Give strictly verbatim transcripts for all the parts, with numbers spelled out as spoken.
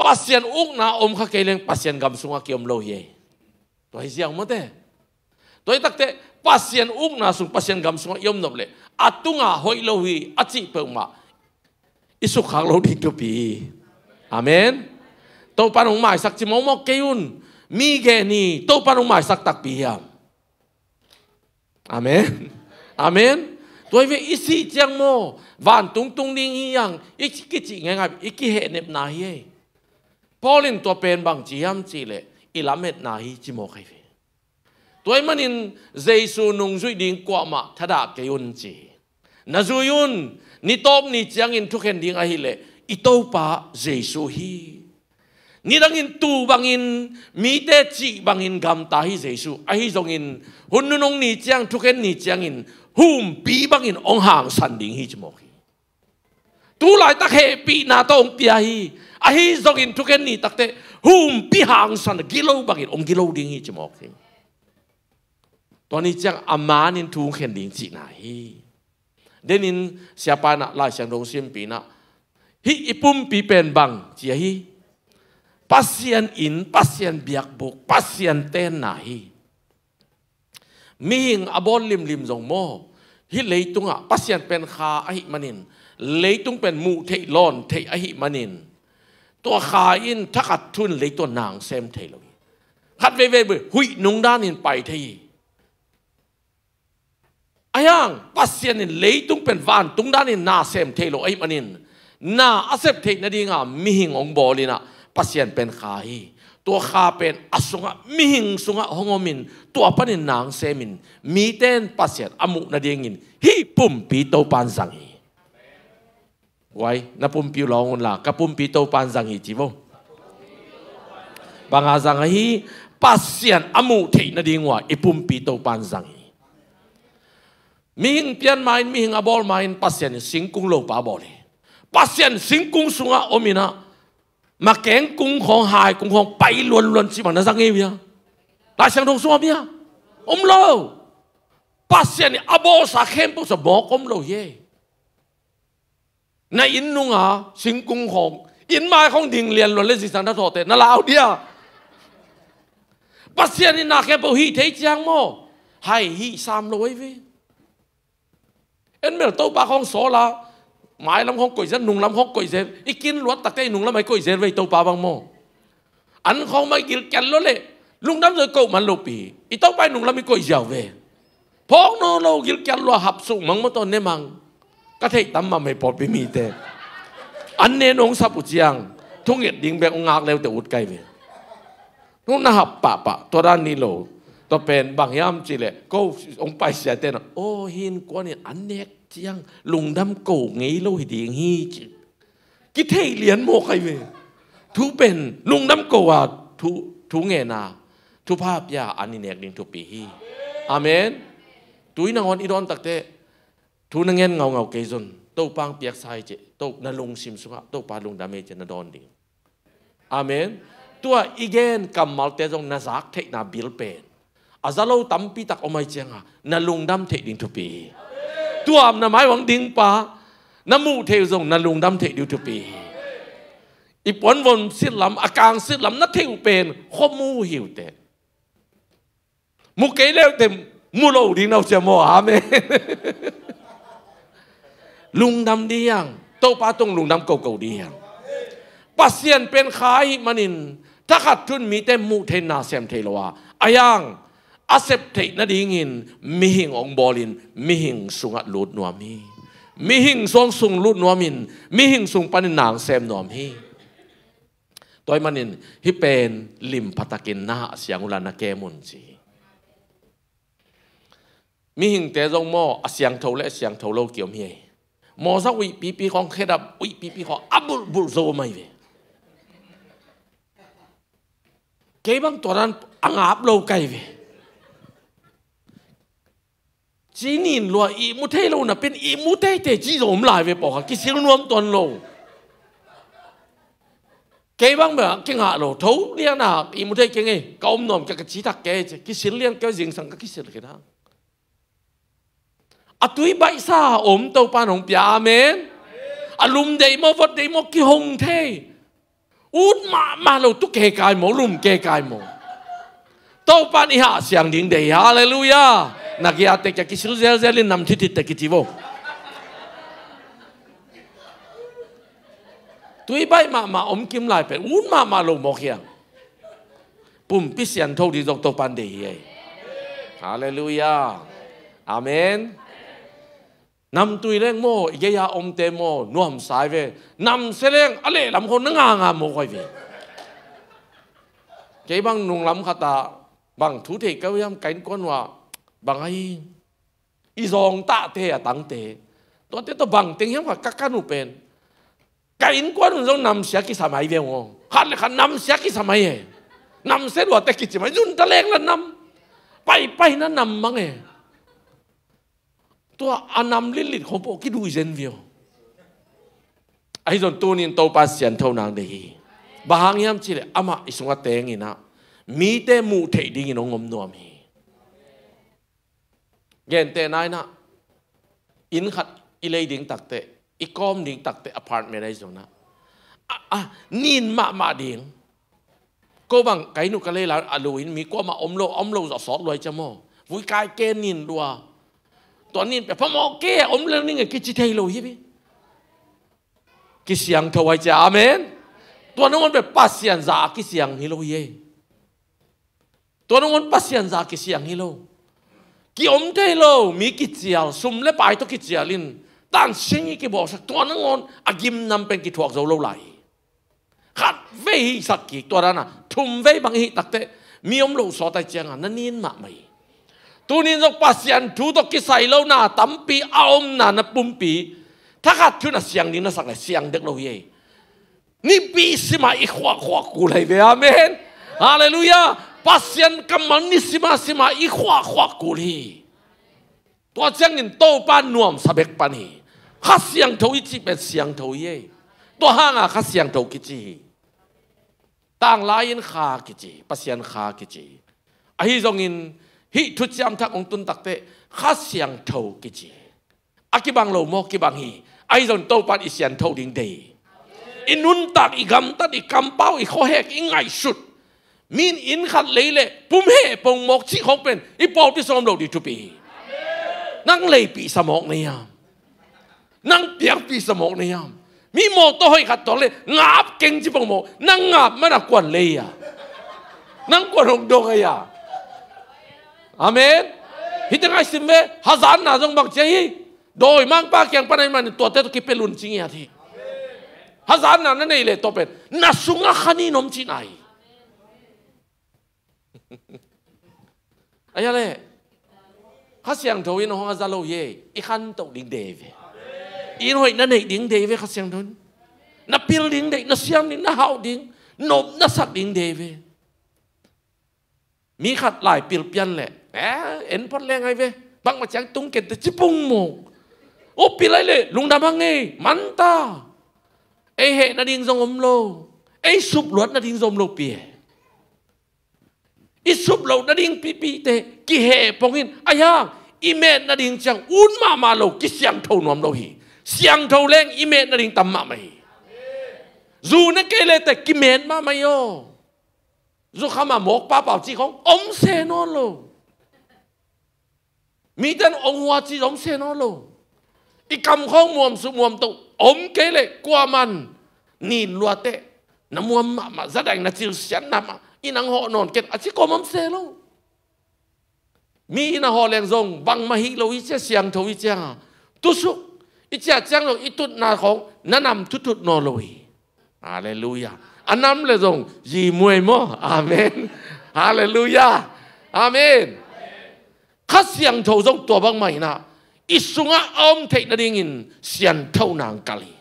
Pasian ukna om kha kei leng Pasian gam sungah kiom lo hi ei. Tua hi ziau mawte. Tua hi takteh Pasian ukna sung, Pasian gam sungah i om nop leh a tungah hoih lo hi a cih peuhmah i sukkhak lo ding thupi hi. Amen. Topa nong maisak ci mawkmawk kei un. Mi gen hi, Topa nong maisak takpi hiam? Amen. Amen. Tua hi ve, i sih ciang maw, vantung tung ding hi hang, i kicih ngeingai, i kihehnepna hi ei. Paul in tua pen bang ci hiam cih leh i lametna hi ci mawk hi ve. Tua ahih manin Jesu nungzuih ding kuamah thadah kei un ci. Na zui un, ni tawp ni ciangin thukhen ding ahih leh i Topa Jesu hi. Nidangin tuu bangin, mite cih bangin gamta hi Jesu. Ahi zongin hun nunung ni ciang, thukhen ni ciangin humpi bangin hong hangsan ding hi ci mawk hi. Tu laitak hehpihna tawh hong pia hi. Ahi zongin thukhen ni takteh humpi hangsan gilo bangin hong gilo ding hi ci mawk hi. Tua ni ciang a manin thu hong khen ding cihna hi. Denin siapa in ah Lai Siangtho hong simpih in ah, hih i pumpi pen bang ci a hi. Pasian inn, Pasian biakbuk, Pasian tenna hi. Mihing a bawl limlim zong maw, hih leitungah Pasian pen kha ahih manin, leitung pen muh theih lawn theih ahih manin, tua kha in thakhat thu in leitung nang sem thei lo hi. Khat veivei bel huih nung danin pai thei hi. Ahi hang Pasian in leitung pen vantung danin na sem thei lo ahih manin, na a sep theih nadinga mihing hong bawl in ah Pasian pen kha hi. Tua kha pen a sungah, mihing sungah hong om in, tua panin nang sem in, mite in Pasian a muh nadingin hih pumpi Topa in zang hi. Guai, na pumpi uh lawng un la, ka pumpi Topa in zang hi ci vo. Bang a zang a hi? Pasian a muh theih nading uh a i pumpi Topa in zang hi. Mihing pian ma-in, mihing a bawl ma-in Pasian in singkung lopa bawl hi. Pasian singkung sungah om in ah, makeng kung khawng, hai kung khawng pai luanluan cih bang na zang hi uh hia? Lai Siangtho sungah om hia? Om lo. Pasian in a bawlsa khempeuh sa mawk om lo hi. Na inn nunga singkung khawng, inn mai khawng ding lian luan le zingsang na thawhte na lau dia? Pasian in na khempeuh hih thei ciang maw, hai hih sam lo ahi ve. En mel Topa khawng sawl a, mailam khawng koih zel, nunglam khawng koih zel, i kin luat takteh i nunglam ah i koih zel ve i Topa bang maw. An khawng mah i gilkial lua leh lungdam zaw i koh man lopi hi. I Topa i nunglam i koih ziau ve. Phawk nawn lo, gilkial lua, hap suk mang maw, tawh ne mang. Ka theih tam mahmah hi pawlpi mite. An ne nong sap uh ciang thunget ding bek hong ngak leute ut kai ve. Nong na hap pahpah, tua dan ni lo. Tua pen bang hiam cih leh ko hong paisiate na, aw, hih innkuan in an nek ciang lungdam ko ngei lo hi ding hi ci. Kithei lian mawk ahi ve. Thu pen lungdam ko a thu, thu ngen a, thupha pia a, an i nek ding thupi hi. Amen. Tui nangawn i dawn takteh thu na ngen ngaungau kei zong, Topa hong piaksa hi ci, to na lungsim sungah Topa lungdam hi ci na dawn ding. Amen. Tua i gen kammalte zong na zak theihna bil pen a za lo tampi tak om ahi cianga na lungdam theih ding thupi hi. Tua na mai uah ding pa na muh theih uh zong na lungdam theih ding thupi hi. I puanvom sit lam, a kang sit lam na theih uh pen khuamu hi uh teh. Mu kei leuteh mu lo ding na uh cia maw. Amen. Lungdam ding hi hang. Topa tung lungdam koko ding hi hang. Pasian pen kha ahih manin thakhat thu in mite muh thei, na sem thei lo a, ahi hang a sep theih nadingin mihing hong bawlin mihing sungah lut nuam hi. Mihing sung, sung lut nuamin mihing sung panin nang sem nuam hi. Tua ahih manin hih pen lim phatakin na hah siang uh la na kem un ci hi. Mihingte zong maw a siangtho le a siangtho lo kiom hi. Mawza uih pipi khawng, khedap uih pipi khawng a bulhbulh zo om ahi ve. Kei bang tua dan a ngap lo ka hi ve. Ci nin lua, ihmu thei lo napi in ihmu teitei ci zong om lai ve pawlkhat, kisil nuam tuan lo. Kei bang bel kingah lo, tho lian a ihmu thei kei ngei, ka om nuam kei, ka ci thak kei ci, kisil lian kei, zingsang ka kisil kei ta. A tui baihsa a om Topa in hong pia, amen. A lum deih maw, vot deih maw, kihong thei. Ut mahmah lo, tu kekai maw, lum kekai maw. Topan i hah siang ding deih hi. Halleluiah. Na giate kia kisil zelzel in nam thithitte kici vo. Tui baih mahmah om kim lai pen ut mahmah lo mawk hiang. Pumpi siangtho ding zong Topan deih hi ei. Halleluiah. Amen. Namtui leng maw, i gei-a omte maw, nuamsa hi ve. Namsia leng a lehlam khong na nganga mawk hi ve. Kei bang nunglam khatah bang thu thei ka uh hiam, ka innkuan uh ah bang ahi, i zawngtahte a tangte, tuate tawh bang teng hiam khat ka kan uh pen, ka innkuan un zong namsia kisa mai ve uh aw. Khat le khat namsia kisa mai e. Namsia luate kici mai, zun ta leng la nam. Paipai na nam mang e. Tua a nam litlit khong pawh kiduh zen viau. Ahi zong tunin Topa siangtho nang deih hi. Bang hang hiam cihleh amah i sungah teng inah mite muh theih dingin hong om nuam hi. Gentehna inah inn khat i lei ding takteh, i kawm ding takteh, apartment ahi zongah a, a nin mahmah ding. Ko bang ka inn uh ka lei lai a lu in mi kuamah om lo, om lo zawh sawt luai cia maw. Vui kai ke nin lua. Tua nin pia phamawh ke om lo ning e kici thei lo hi bi. Kisiangtho ai cia. Amen. Tua nangawn pia Pasian za a kisiang hi lo hi ei. Tua nangawn Pasian za kisiang hi lo. Kiom thei lo mi kicial, sum le pai tawh kicial in tansing i kibawlsak, tua nangawn a gimnam pen kithuak zo lo lai hi. Khat vei hihsak kik, tua dana thum vei bang i hih takteh mi om lo sawt ai cianga na nin mahmah hi. Tunin zong Pasian thu tawh kisai lo na tampi a omna na pumpi thakhat thu na siang ding na sak le siang dek lo hi ei. Nipi sima i khuakkhuak kul hi ve. Amen. Halleluiah. Pasian kammal ni sima sima i khuakkhuak kul hi. Tua ciangin Topa nuamsa bek pan hi. Kha Siangtho i cih pen siangtho hi ei. Tua hanga Kha Siangtho kici hi. Tanglai-in Kha kici, Pasian Kha kici. Ahi zongin hih thuciam thak hong tun takteh Kha Siangtho kici. A kibang lo maw? Kibang hi. Ahi zong Topan i siangtho ding deih. I nuntak, i gamtat, i kampau, i khuahek, i ngaihsut. Min inn khat lei le pum heh pong mawk cih khawng pen i pawlpi sawm lo ding thupi hi. Nang leipihsa mawk na hiam? Nang piangpihsa mawk na hiam? Mi mawtaw hoih khat tawng le ngap keng ci pong mawk, nang ngap mana kuan lei a, nang kuan hong dong a. Amen. Hih teng ai sim ve, hazatna zong bang cia hi. Dawimangpa kiang pan ai manin tuate tawh kipia lun ci ngiat hi. Hazatna na neih leh tua pen na sungah kha nin om cihna hi. Ahi a leh Kha Siangtho in hong a za lo hi ei. I khantoh ding deih ve. I inn hoih na neih ding deih ve Kha Siangtho in. Na pil ding deih, na siam ding, na hauh ding, nop na sak ding deih ve. Mi khat lai pil pian leh, eh, en phot leng ai ve. Bangmah ciang tung kente ci pong mawk. O pil ai leh lungdam hang ei, manta. Ei heh nading zong om lo. Ei supluat nading zong om lo pi e. I sup loh nading pipihte kiheh pongin, ahi hang i met nading ciang ut mahmah lo, kisiangtho nuam lo hi. Siangtho leng i met nading tam mahmah hi. Zu ne kei lete kimet mahmah hi aw. Zukham a mawk papau cih khong om se nawn lo. Mite in ong hua ci zong se nawn lo. I kam khawng muam suk muam to om kei leh kuaman nin luate na muam mahmah, zadaing na cilsian mahmah, i nang hawh nawn ken a ci kawm om se lo. Mi i na hawh leng zong bangmah hih lo i cia, siangtho i cianga tusuk i ciah ciang zong i tutna khawng na nam thutut nawn lo hi. Halleluiah. A nam le zong zi muai maw? Amen. Halleluiah. Amen. Kha Siangtho zong tua bangmah inah i sungah a om theih nadingin siangtho nang kal hi.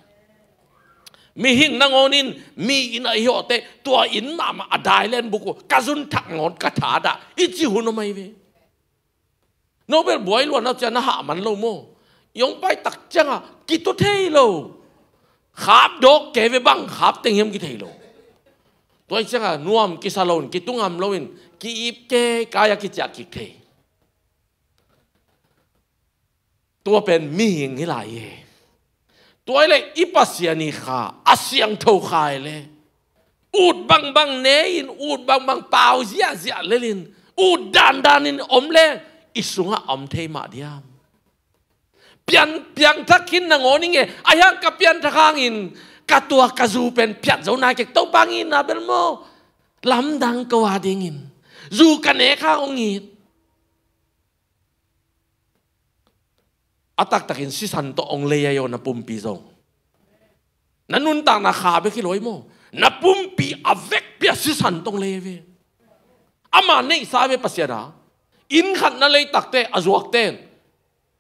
Mihing nangawn in mi inn a i hawhteh tua inn mahmah a dailen buk uh ka zun thak ngawn ka thadah i ci hun om ahi ve. No bel buai luan au cia na hah man lo maw? I hong pai tak cianga kitu thei lo. Khap dawk kei ve, bang khap teng hiam kithei lo. Tua hi cianga nuam kisa loin, kitu ngam loin, ki-ip kei kai-a kiciah kik thei. Tua pen mihing hi lai hi. Tua hi leh i Pasian i Kha, a siangtho Kha hi leh Ut bangbang ne-in, ut bangbang pau ziahziah lelin, ut dandanin om leng i sungah a om thei mah diam? Pian, piangthak khin nangawn i nge, a hiang ka pianthak hangin ka tua ka zu pen phiat zo nai kek, Topa ngitna bel maw lamdang ko a dingin zu ka nek hang hong it. A taktakin sisan tawh hong lei a hi aw, na pumpi zong. Na nuntakna kha bek hi lo hi maw? Na pumpi a vekpi ah sisan tawh hong lei a hi ve. Ama neihsa ve Pasian a. Inn khat na lei takte a zuakten,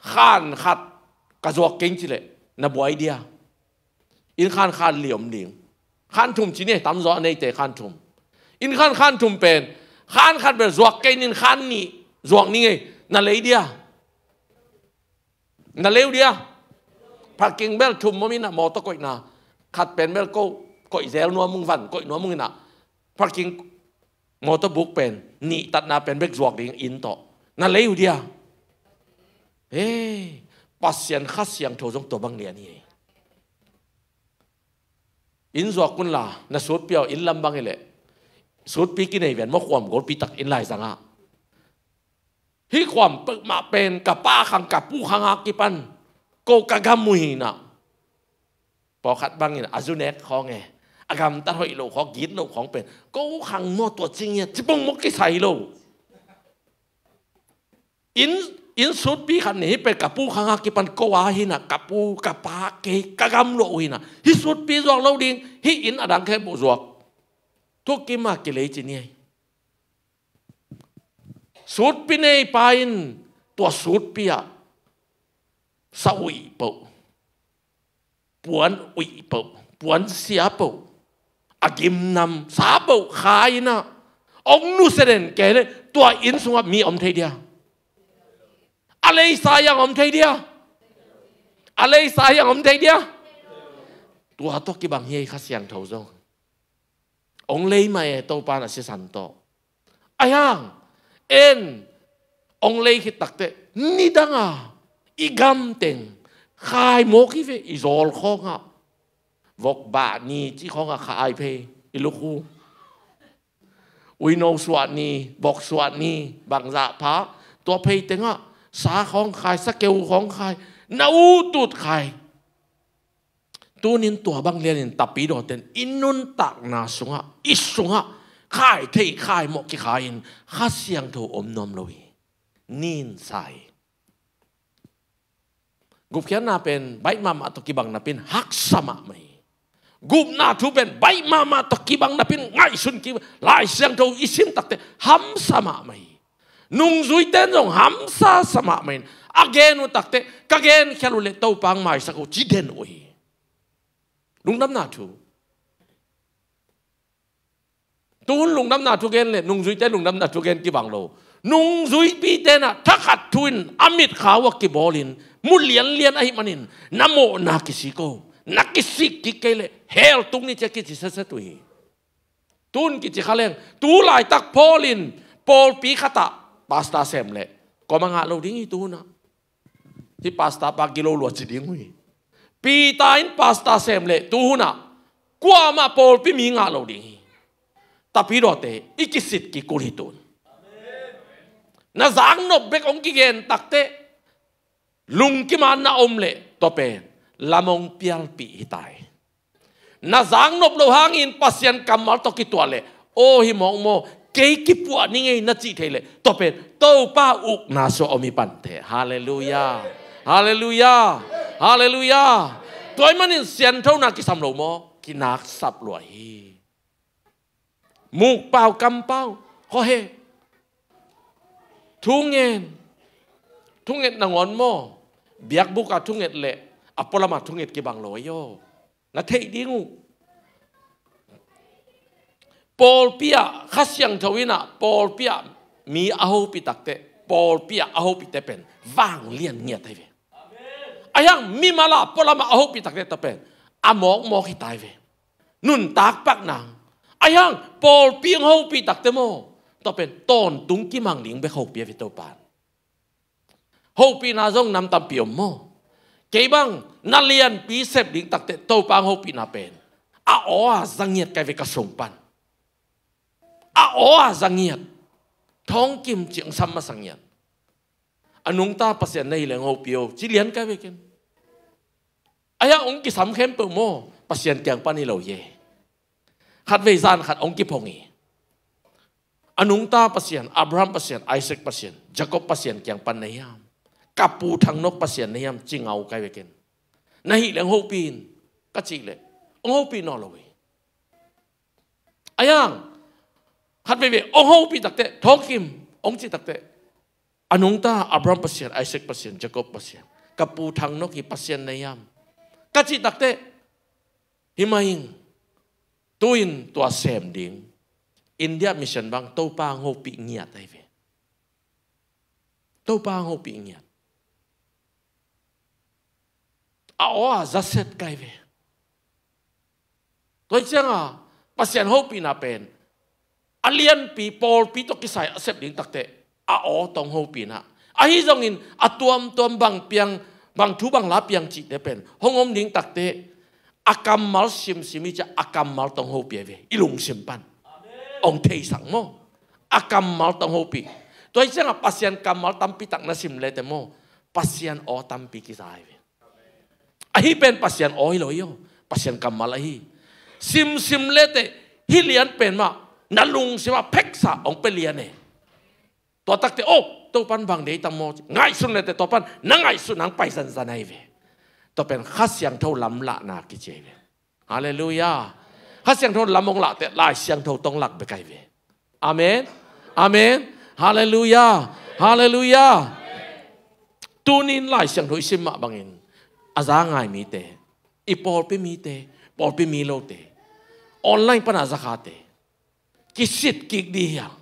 khan khat ka zuak keng cileh na buai dia? Inn khan khan li om ding. Khan thum ci ni, tamzaw a neite khan thum. Inn khan khan thum pen khan khat bel zuak kei ning, khan nih zuak ning ei. Na lei dia? Na lei uh dia? Parking bel thum om in ah, mawtaw koihna khat pen bel ko koih zel nuam ung, van koih nuam ung in ah, parking mawtaw buk pen nih tatna pen bek zuak ding inn tawh. Na lei uh dia? Hei, Pasian Kha Siangtho zong tua bang lian hi. Inn zuak un la, na sutpi aw, inn lam bang hi leh sutpi kinei ven maw, khuam golpi tak inn laizangah. Hih khuam peuhmah pen ka pa khang, ka pu khang a kipan ko ka gam uh hi in ah. Pawlkhat bangin a zu nek khawng e, a gamtat hoih loh khawng, git loh khawng pen ko khang maw, tua ci ngiat, ci pong maw kisai lo. Inn, inn sutpi khat ni hi pen, ka pu khang a kipan ko a hi in ah, ka pu ka pa kei ka gam luah uh hi in ah, hih sutpi zuak lo ding, hih inn a dang khempeuh zuak. Thukim a kilei ci ni ei. Sutpi neipa in tua sutpi ah sa uih peuh, puan uih peuh, puan sia peuh, a gimnam sa peuh khai in ah hong nusia den kei leh tua inn sungah mi om thei dia? A leisa hiang om thei dia? A leisa hiang om thei dia? Tua tawh kibang hi ei, Kha Siangtho zong. Hong lei mah e Topa in a sisan tawh. A hiang, en, hong lei khit takteh nidang a i gamteng khai mawk hi ve, i zawl khawngah. Vok bah ni ci khawngah khai phei i lukhu. Uino suah ni, vok suah ni, bangzah pha, tua phei tengah sa khawng khai, sakeu khawng khai, na utut khai. Tunin tua bang lianin tapidawten i nuntakna sungah, i sungah khai thei, khai mawh kikhai-in Kha Siangtho om nuam lo hi. Nin sa hi. Gupkhiatna pen baih mahmah tawh kibang napin haksa mahmah hi. Gupna thu pen baih mahmah tawh kibang napin ngaihsun kik, Lai Siangtho i sim takteh hamsa mahmah hi. Nungzuite in zong hamsa sa mahmah in a gen uh takteh, ka genkhial uh leh Topa hong maisak uh ci den uh hi. Lungdamna thu. Tuhun lungdamna thu gen leh nungzuite lungdamna thu gen kibang lo. Nungzuipite in ah thakhat thu-in a mitkhau a kibawlin mu lianlian ahih manin na mawhna kisik o. Na kisik kik kei leh hell tung ni ci a kici setset uh hi. Tuhun kici kha leng, tu laitak Paul in pawlpi khatah pastor sem leh kuamah ngah lo ding hi tuhun ah. Hih pastor pa gilo lua ci ding uh hi. Peter in pastor sem leh tuhun ah kuamah pawlpi mi ngah lo ding hi. Tapidawte, i kisit kikul hi tun. Na zaknop bek hong kigen takteh lungkim a na om leh tua pen lam hong pialpih hi tai. Na zaknop loh hangin Pasian kammal tawh kituah leh, aw hi mawk maw, kei kipuah ni ngei na cih thei leh tua pen Topa ukna sungah om hi pante. Halleluiah. Halleluiah. Halleluiah. Tua ahih manin sianthona kisam lo maw? Kinaksap lua hi. Mukpau kampau, khuahe. Thungen. Thunget nangawn maw? Biakbuk ah thunget leh a pualam ah thunget kibang lo ahi aw. Na theih ding uh. Pawlpi ah Kha Siangtho in ah pawlpi ah mi a hopih takteh, pawlpi ah a hopihte pen vanglian ngiat ahi ve. A hiang mimal ah pualam ah a hopih takteh tua pen a mawkmawk hi tai ve. Nuntak pak nang. A hiang pawlpi hong hopih takteh maw, tua pen tawntung kimang ding bek hopih a ve Topa in. Hopihna zong nam tampi om maw? Kei bang na lianpi sep ding takteh Topa hong hopihna pen A aw a za ngiat kai ve ka sung pan. A aw a za ngiat. Thawngkim ci hong sam masa ngiat. A nungta Pasian na hi leng hopih o ci lian kai ve ken. Ahi hang hong kisam khempeuh maw, Pasian kiang pan hi lo hi e. Khatvei zan khat hong kiphong hi. A nungta Pasian, Abraham Pasian, Isaac Pasian, Jacob Pasian kiang pan na hiam? Ka pu Thang Nok Pasian na hiam ci ngau kai ve ken. Na hi leng hopih in ka cih leh hong hopih nawn lo hi. Ahi hang khat veivei hong hopih takteh, thawngkim hong cih takteh, a nungta Abraham Pasian, Isaac Pasian, Jacob Pasian, ka pu Thang Nok hi Pasian na hiam ka cih takteh, hi mah ing. Tu-in tua sem ding India mission bang Topa hong hopih ngiat ahi ve. Topa hong hopih ngiat. A aw a za set kai ve. Tua hi cianga Pasian hopihna pen a lianpi pawlpi tawh kisai a sep ding takteh a aw tawh hong hopihna. Ahi zongin a tuamtuam bang piang, bang thu bang la piang cihte pen hong om ding takteh a kammal simsim hi ciah a kammal tawh hong hopih ahi ve. I lungsim pan hong theisak maw? A kammal tawh hong hopih. Tua hi cianga Pasian kammal tampi tak na sim lete maw, Pasian aw tampi kiza ahi ve. Ahi pen Pasian aw hi lo hi aw. Pasian kammal ahi. Simsim lete hih lian pen mah na lungsim ah pheksa hong pia lian e. Tua takteh, oh, Topan bang deih tam maw? Ngaihsun lete Topan na ngaihsun hang pai zanzan ahi ve. Tua pen Kha Siangtho lamlahna kici ahi ve. Halleluiah. Kha Siangtho lam hong lahteh Lai Siangtho tawh hong lak bek ahi ve. Amen. Amen. Halleluiah. Halleluiah. Tunin Lai Siangtho i sim mah bangin a za ngai mite, i pawlpi mite, pawlpi mi lote, online pana za khate kisit kik dih hiam?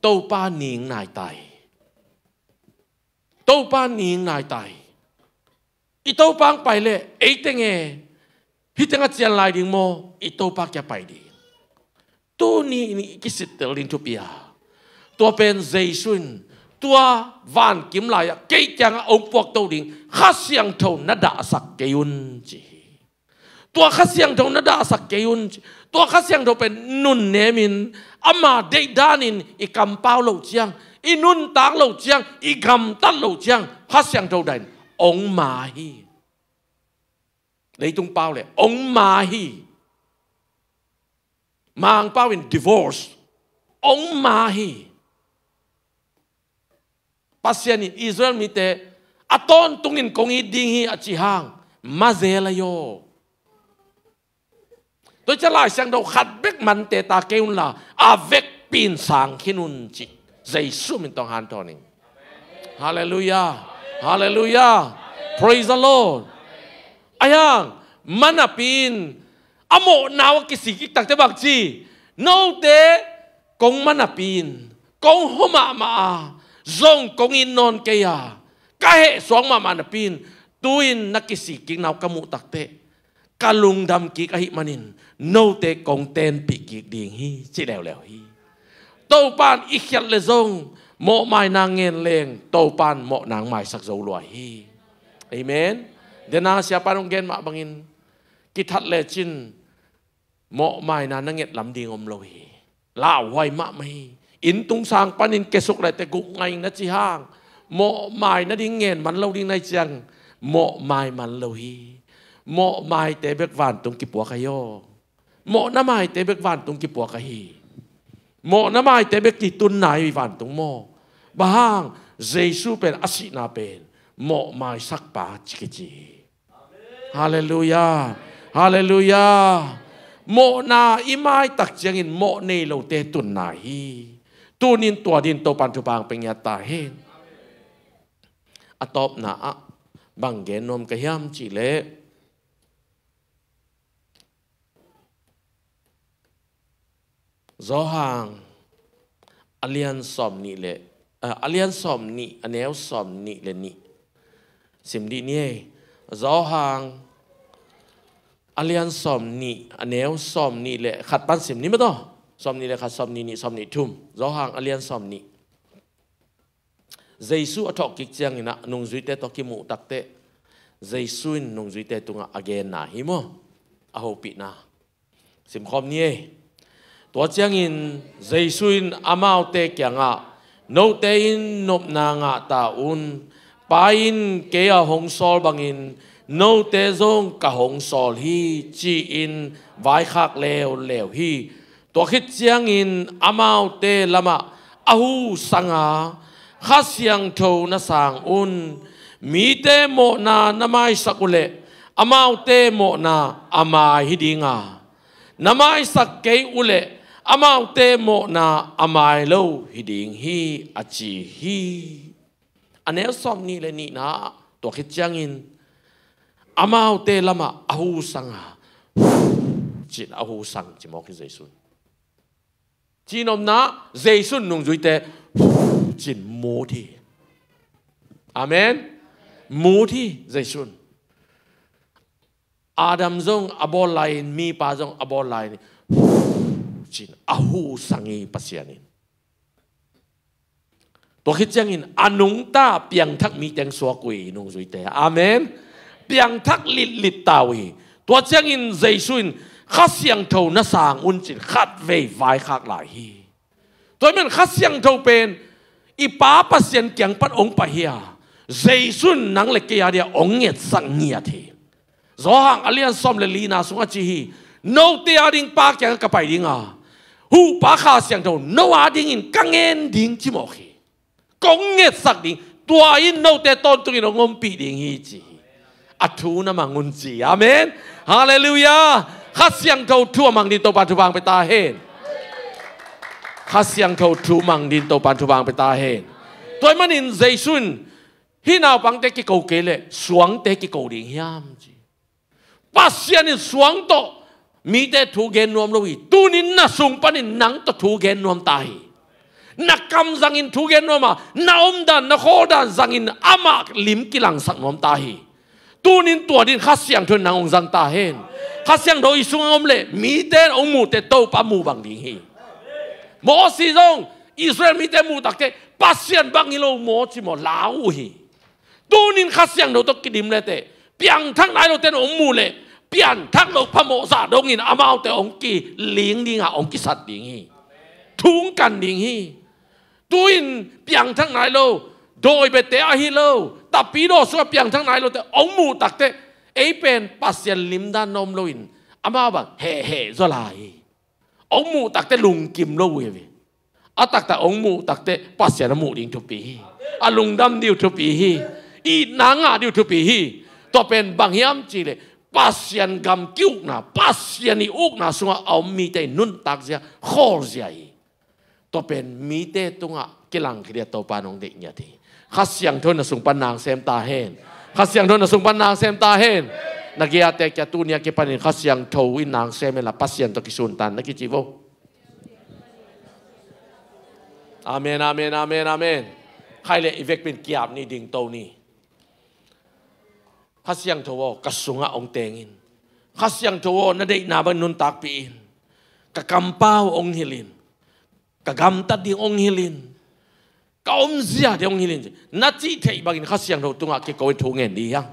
Topa ning nai ta hi. Topa ning nai ta hi. I Topa hong pai leh ei teng e, hih teng a cian lai ding maw? I Topa kia pai ding. Tuni in i kisittel ding thupi a, tua pen Jesu in tua vankim lai-ah kei kiangah hong puakto ding Kha Siangtho na dahsak kei un ci hi. Tua Kha Siangtho na dahsak kei un ci. Tua Kha Siangtho pen nunnemin ama deih danin i kampau loh ciang, i nuntak loh ciang, i gamtat loh ciang Kha Siangtho dah in hong ma hi. Leitung pau le hong ma hi. Mangpau in divorce hong ma hi. Pasian in Israel mite a tawntungin kong it ding hi a cih hang ma zel a hi aw. Tua hi ciah Lai Siangtho khat bek mante ta kei unla a vekpi in sang khin un cih Jesu min tawh hanthawn ing. Halleluiah. Halleluiah. Praise the Lord. Ahi hang ma napi in a mawhna uh a kisik kik takteh bang ci? Note kong ma napi in kong hua mahmah a, zong kong it nawn kei a, ka hehsuak mahmah napi in tu-in na kisik kikna uh ka muh takteh ka lungdam kik ahih manin note kong tenpih kik ding hi ci leuleu hi. Topa in i khiat leh zong mawhmaina ngen leng Topa in mawhna hong maisak zo lua hi. Amen. Dena siapa in hong gen mah bangin kithat lecin mawhmaina na nget lam ding om lo hi. Lauhuai mahmah hi. Inntung sang panin kiasuk lete guk ngaing na cih hang mawhmai nading ngen man lo ding na hih ciang mawhmai man lo hi. Mawhmaite bek vantung kipuak ahi aw. Mawhna maite bek vantung kipuak ahi. Mawhna maite bek kitunna hi vantung maw? Bang hang? Jesu pen a sihna pen mawhmaisak pa ci kici hi. Halleluiah. Halleluiah. Mawhna i maitak ciangin mawh nei lote tunna hi. Tunin tua din Topan thupha hong pia ngiat ta hen. A tawpna ah bang gen nuam ka hiam cih leh Johan a lian sawm nih le, a, a lian sawm nih, a neu sawm nih le nih. Sim dih ni ei. Johan a lian sawm nih, a neu sawm nih le khat pan sim ni maw taw. Sawm nih le khat, sawm nih nih, sawm nih thum. Johan a lian sawm nih. Jesu a thawhkik ciangin ah nungzuite tawh kimuh takteh Jesu in nungzuite tungah a genna hi maw? A hopihna. Simkhawm ni ei. Tua ciangin Jesu in amaute kiangah, "Note in nopna ngah ta un. Pa in kei a hong sawl bangin note zong ka hong sawl hi," ci-in vaikhak leuleu hi. Tua khit ciangin amaute lamah a husang a, "Kha Siangtho na sang un. Mite mawhna na maisak uhleh amaute mawhna a mai hi ding a, na maisak kei uhleh amaute mawhna a mai lo hi ding hi," a ci hi. A neu sawm nih le nihna, tua khit ciangin amaute lamah a husang a, cin a husang ci mawk hi Jesu in. Cinopna, Jesu in nungzuite cin mut hi. Amen. Mut hi Jesu in. Adam zong a bawl lai-in, mipa zong a bawl lai-in, cin a husang hi Pasian in. Tua khit ciangin a nungta piangthak mi teng suak uh hi nungzuite. Amen. Piangthak litlit ta uh hi. Tua ciangin Jesu in, "Kha Siangtho na sang un," cin khatvei vaikhak lai hi. Tua ahih manin Kha Siangtho pen i Pa Pasian kiang pan hong pai hi a, Jesu in nang le kei a dia hong ngetsak ngiat hi. Johan a lian sawm le lina sungah ci hi, "Note a ding Pa kiangah ka pai ding a, Huhpa Kha Siangtho no a dingin ka ngen ding," ci mawk hi. "Kong ngetsak ding, tua in note tawntungin hong ompih ding hi," ci hi. A thu na mang un ci. Amen. Halleluiah. Kha Siangtho thu a mang ding Topa thupha hong pia ta hen. Kha Siangtho thu mang ding Topa thupha hong pia ta hen. Tua ahih manin Jesu in, "Hih naupangte kiko kei leh suangte kiko ding hiam?" ci. Pasian in suang tawh mite thu gen nuam lo hi. Tunin na sung panin nang tawh thu gen nuam ta hi. Na kam zangin thu gen nuam a, na omdan, na khawldan zangin amah lim kilangsak nuam ta hi. Tunin tua din Kha Siangtho in nang hong zang ta hen. Kha Siangtho i sungah om leh mite in hong muh teh Topa muh bang ding hi. Moses zong Israel mite muh takteh Pasian bang hi lo maw ci maw lau uh hi. Tunin Kha Siangtho tawh kidim leteh, piangthak nai lote in hong muh leh, piangthak lo phamawh zah dongin amaute hong kiling ding a, hong kisat ding hi. Thu hong kan ding hi. Tu-in piangthak nai lo, dawi biate ahi lo, tapidaw sungah piangthak nai lote hong muh takteh, ei pen Pasian limdan na om loin, amau bang hehheh zaw lai hi. Hong muh takteh lungkim lo uh hi ve. A taktak hong muh takteh Pasian a muh ding thupi hi. A lungdam ding uh thupi hi. Itna ngah ding uh thupi hi. Tua pen bang hiam cihleh, Pasian gam ki-ukna, Pasian i ukna sungah a om mite i nuntakzia, khawlzia hi. Tua pen mite tungah kilangkhia ding a Topa in hong deih ngiat hi. Kha Siangtho in na sung pan na sem ta hen. Kha Siangtho in na sung pan na sem ta hen. Na gei-a te kia tuni a kipanin Kha Siangtho in na sem hen la Pasian tawh kisuntan na kici vo. Amen, amen, amen, amen. Khai leh i vekpi-in ki-ap ni, dingto ni. Kha Siangtho aw, ka sungah hong teng in. Kha Siangtho aw, na deihna bang nuntakpih in. Ka kampau hong hilh in. Ka gamtat ding hong hilh in. Ka omzia ding hong hilh in. Na cih theih bangin Kha Siangtho tungah kiko in thu ngen ding hi hang.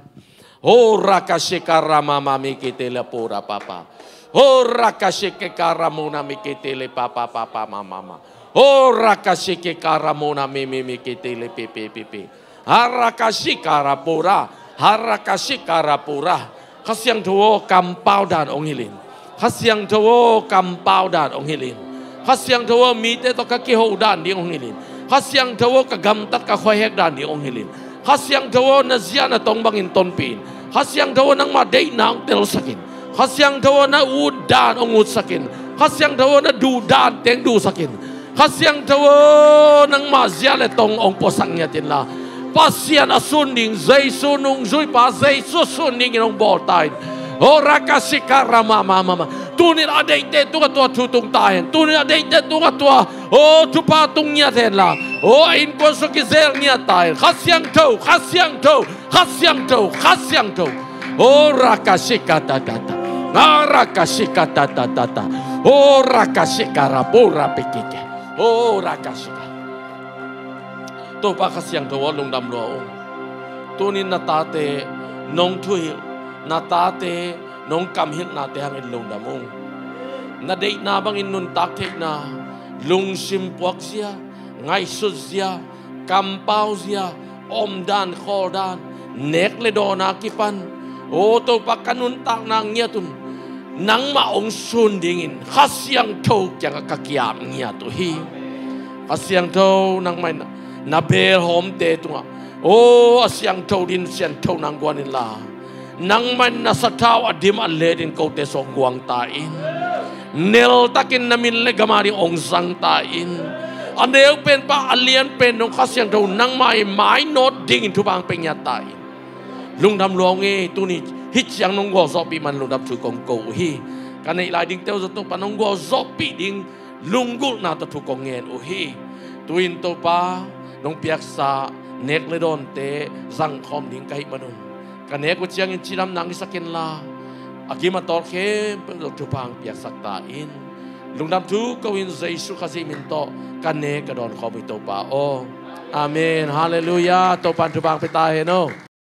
Ho rakashika ramama mikitele pura papa. Ho rakashike karamuna mikitele papa papa mama. Ho rakashike karamuna mimi mikitele pipi pipi. Harakashika rapura. Harakashika rapura. Kha Siangtho aw, kampau dan hong hilh in. Kha Siangtho aw, kampau dan hong hilh in. Kha Siangtho aw, mite tawh ka kiho dan ding hong hilh in. Kha Siangtho aw, ka gamtat ka khuahek dan ding hong hilh in. Kha Siangtho aw, na zia na tong bangin tonpih in. Kha Siangtho aw, nangmah deihna hong telsak in. Kha Siangtho aw, na ut dan hong utsak in. Kha Siangtho aw, na duh dan teng duhsak in. Kha Siangtho aw, nangmah zia le tong hong puasak ngiat inla, Pasian a sun ding, Jesu nungzuipa, Jesu sun dingin hong bawl ta in. Ho rakashika ramamamama. Tunin a deihte tungah tua thu tung ta hen. Tunin a deihte tungah tua, ho, thupha tung ngiat henla, ho, a innkuan sung kizel ngiat ta hen. Kha Siangtho, Kha Siangtho, Kha Siangtho, Kha Siangtho. Ho rakashika ta ta ta. Nga rakashika ta ta ta ta. Ho rakashika rapura pikike. Ho rakashika. Topa Kha Siangtho aw, lungdam lua ung. Tunin na tate nong thuhilh, na tate nong kamhilhnate hangin lungdam ung. na deihna bangin nuntak theihna, lungsim puakzia, ngaihsutzia, kampauzia, omdan khawldan, nek le dawn a kipan, aw Topa, ka nuntakna ngiat un, nangmah hong sun dingin Kha Siangtho kiangah ka ki-ap ngiat uh hi. Kha Siangtho, nangmah in na belhawmte tungah, aw a siangtho ding siangtho nang guan inla, nangmah in na sathau a dim a let in kote sung guang ta in. Neltakin na min le gam a ding hong zang ta in. A neu pen pan a lian pen dong Kha Siangtho nangmah i mainawt dingin thupha hong pia ngiat ta in. Lungdam lua ung ei, tuni hih ciang nong gualzawhpih man lungdam thu kong ko uh hi. Ka neih lai dingte uh zong Topa nong gualzawhpih ding lunggulhna tawh thu kong ngen uh hi. Tu-in Topa, nong piaksa nek le dawnte zangkhawm ding ka hih manun, ka nek uh ciangin cidamna hong hisak inla, a gim a tawl khempeuh zong thupha hong piaksak ta in. Lungdam thu ko-in Jesu Khazih min tawh ka nek ka dawnkhawm uh hi Topa aw. Amen. Halleluiah. Topa in thupha hong pia ta hen aw.